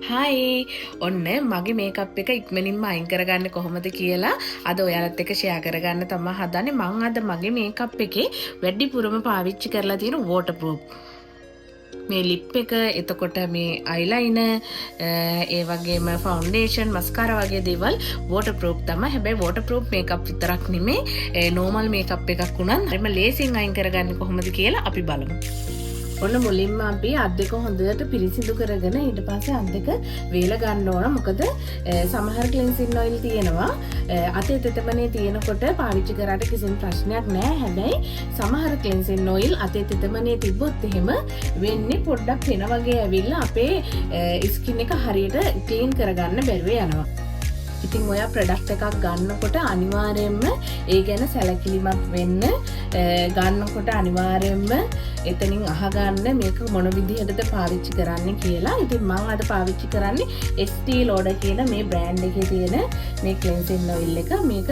Hi, ඔන්න මගේ makeup එක ඉක්මනින්ම අයින් කරගන්න කොහොමද කියලා අද ඔයාලත් එක්ක ෂෙයා කරගන්න තමයි හදන්නේ. මං අද මගේ මේකප් එකේ වැඩිපුරම පාවිච්චි කරලා තියෙන වෝටර්ප්‍රූෆ් මේ ලිප් එක, එතකොට මේ අයිලයිනර්, ඒ වගේම ෆවුන්ඩේෂන්, මස්කාරා වගේ දේවල් වෝටර්ප්‍රූෆ් තමයි. හැබැයි වෝටර්ප්‍රූෆ් මේකප් විතරක් නෙමේ, නෝමල් මේකප් එකක් වුණත් හරිම ලේසියෙන් අයින් කරගන්නේ කොහොමද කියලා අපි බලමු. ඔන්න මුලින්ම අපි අත් දෙක හොඳට පිරිසිදු කරගෙන ඊට පස්සේ අත් දෙක වේල ගන්න ඕන. මොකද සමහර ක්ලෙන්සින් ඔයිල් තියෙනවා අතේ තෙතමනේ තියෙනකොට පාවිච්චි කරාට කිසිම ප්‍රශ්නයක් නෑ. හැබැයි සමහර ක්ලෙන්සින් ඔයිල් අතේ තෙතමනේ තිබ්බොත් එහෙම වෙන්නේ පොඩ්ඩක් වෙන වගේ ඇවිල්ලා අපේ ස්කින් එක හරියට ක්ලීන් කරගන්න බැරුව යනවා. ඉතින් ඔයා ප්‍රොඩක්ට් එකක් ගන්නකොට අනිවාර්යයෙන්ම ඒ ගැන සැලකිලිමත් වෙන්න. ගන්නකොට අනිවාර්යයෙන්ම එතනින් අහගන්න මේක මොන විදිහටද පාවිච්චි කරන්න කියලා. ඉතින් මං අද පාවිච්චි කරන්නේ Estee Lauder කියන මේ බ්‍රෑන්ඩ් එකේ තියෙන මේ ක්ලෙන්සින් ඔයිල් එක. මේක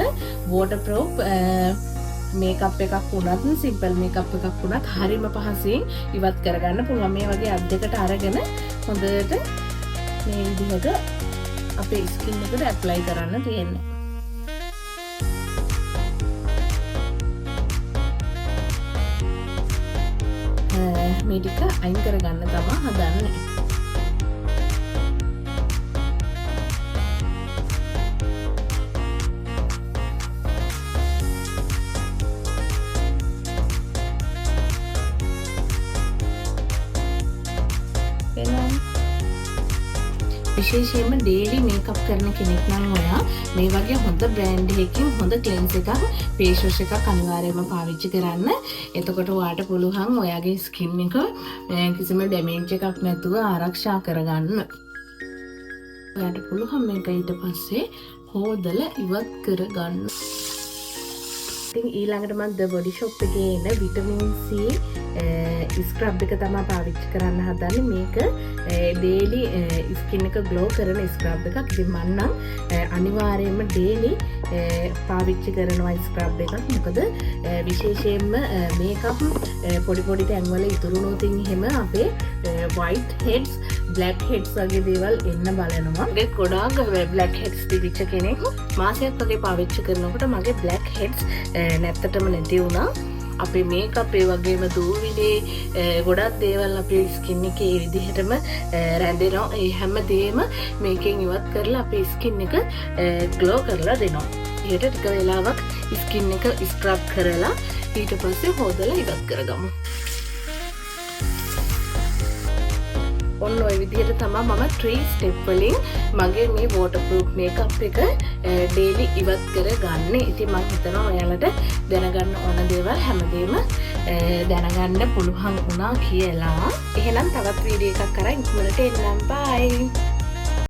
වෝටර්ප්‍රූෆ් මේකප් එකක් වුණත්, සිම්පල් මේකප් එකක් වුණත් හරිම පහසුවෙන් ඉවත් කරගන්න පුළුවන්. මේ වගේ අත් දෙකට අරගෙන හොඳට මේ විදිහට අපේ ස්කින් එකට ඇප්ලයි කරන්න තියෙන්නේ. මේ ටික අයින් කරගන්න තමා හදන්නේ. වෙනවා. විශේෂයෙන්ම ඩේලි මේකප් කරන කෙනෙක් නම් ඔයා මේ වගේ හොඳ බ්‍රෑන්ඩ් එකකින් හොඳ ක්ලෙන්ස් එකක්, ෆේස් වොෂ් එකක් අනිවාර්යයෙන්ම පාවිච්චි කරන්න. එතකොට ඔයාට පුළුවන් ඔයාගේ ස්කින් එක කිසිම ඩැමේජ් එකක් නැතුව ආරක්ෂා කරගන්න. ඔයාට පුළුවන් මේක ඊට පස්සේ හෝදලා ඉවත් කරගන්න. ඉතින් ඊළඟට මම The Body Shop එකේ එන විටමින් C scrub එක තමයි පාවිච්චි කරන්න හදන්නේ. මේක ඩේලි ස්කින් එක ග්ලෝ කරන ස්ක්‍රබ් එකක්. ඉතින් මං නම් අනිවාර්යයෙන්ම ඩේලි පාවිච්චි කරනවා ස්ක්‍රබ් එකක්. මොකද විශේෂයෙන්ම මේකප් පොඩි පොඩි තැන්වල ඉතුරු වුණොත් එහෙම අපේ වයිට් හෙඩ්ස්, බ්ලැක් හෙඩ්ස් වගේ දේවල් එන්න බලනවා. මගේ ගොඩාක් බ්ලැක් හෙඩ්ස් තිබිච්ච කෙනෙක් මාසයක් වගේ පාවිච්චි කරනකොට මගේ බ්ලැක් හෙඩ්ස් නැත්තටම නැති වුණා. අපේ මේකප්, ඒ වගේම දූවිලි, ගොඩක් දේවල් අපේ ස්කින් එකේ ඒ විදිහටම රැඳෙනවා. ඒ හැම දේම මේකෙන් ඉවත් කරලා අපේ ස්කින් එක ග්ලෝ කරලා දෙනවා. ඊට ටික වෙලාවක් ස්කින් එක ස්ක්‍රබ් කරලා ඊට පස්සේ හොදලා ඉවත් කරගමු. ඔන්න ඔය විදිහට තමා මම 3 ස්ටෙප් වලින් මගේ මේ වෝටර්ප්‍රූෆ් මේකප් එක ඩේලි ඉවත් කරගන්නේ. ඉතින් මං හිතනවා ඔයාලට දැනගන්න ඕන දේවල් හැමදේම දැනගන්න පුළුවන් වුණා කියලා. එහෙනම් තවත් වීඩියෝ එකක් අරන් ඉක්මනට එන්නම්. බයි.